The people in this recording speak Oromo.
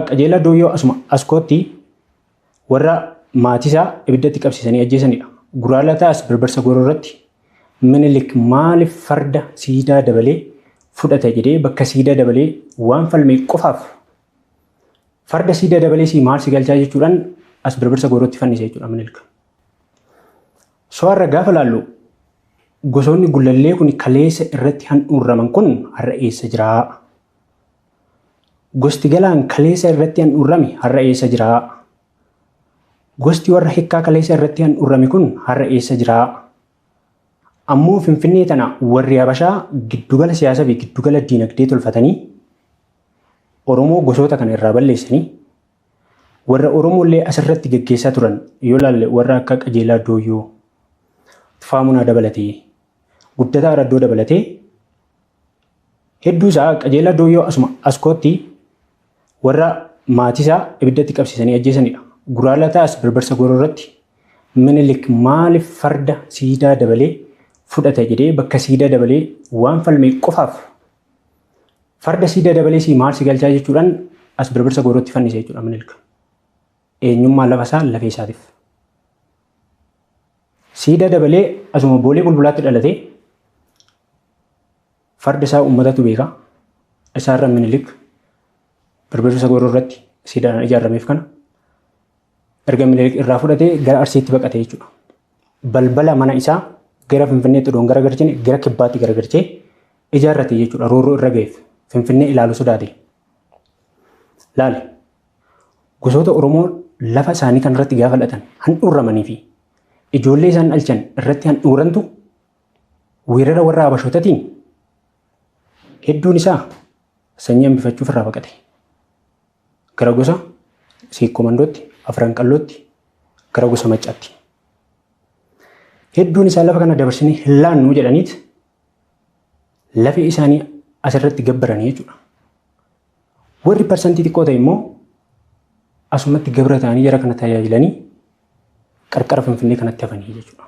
Qajeelaa Dooyyoo asuma Askootti warra maatiisaa ibiddatti qabsiisanii ajjeesanidha. Guraalataas Birbirsa Gooroo irratti Minilik maaliif farda siidaa dabalee fudhata jedhee bakka siidaa dabalee waan falme qofaaf farda siidaa dabalee si maal si galchaa jechuudhaan as Birbirsa Goorootti fannise jechuudha Minilik. So har'a gaafa laallu gosoonni Gullallee kun kaleessa irratti handhuurraman kun har'a eessa jiraa? Gosti Galaan kaleessa irratti handhuurrame har'a eessa jiraa? Gosti warra Hikkaa kaleessa irratti handhuurrame kun har'a eessa jiraa? Ammoo Finfinnee tana warri Habashaa giddugala siyaasaa fi giddugala diinagdee tolfatanii Oromoo gosoota kana irraa balleessanii warra Oromoo illee asirratti gaggeessaa turan yoo laalle warra akka Qajeelaa Dooyyoo, Tufaa Munaa dabalatee, Guddataa Araddoo dabalatee hedduu isaa Qajeelaa Dooyyoo asuma Askootti warra maatiisaa ibiddatti qabsiisanii ajjeesanidha. Guraalataas Birbirsa Gooroo irratti Minilik maaliif farda siidaa dabalee fudhata jedhee bakka siidaa dabalee waan falme qofaaf farda siidaa dabalee si maal si galchaa jechuudhaan as Birbirsa Goorootti fannise jechuudha Minilik. Eenyummaa lafa isaa lafee isaatiif. Siidaa dabalee asuma Boolee Bulbulaatti dhalatee farda isaa uummatatu beeka. Isaarra Minilik Birbirsa Gooroo irratti siidaadhaan ijaarameef kana erga Minilik irraa fudhatee gara Arsiitti baqate jechuudha. Balbala mana isaa gara Finfinneetti odoon gara galchine gara kibbaatti garagalchee ijaarrate jechuudha. Roorroo irra ga'eef Finfinnee ilaalu sodaate. Laali gosoota Oromoo lafa isaanii kanarratti gaafa dhalatan handhuurramanii fi ijoollee isaan dhalchan irratti handhuurantu weerara warra Habashootatiin hedduun isaa sanyii hambifachuuf irraa baqate. Gara gosa Siikkomandootti, Afran Qallootti, gara gosa Maccaatti. Hedduun isaa lafa kana dabarsinee hin laannu jedhaniit lafee isaanii asirratti gabbaranii jechuudha. Warri parsantii xiqqoo ta'e immoo asumatti gabra ta'anii jara kana tajaajilanii qarqara Finfinnee kanatti hafanii jechuudha.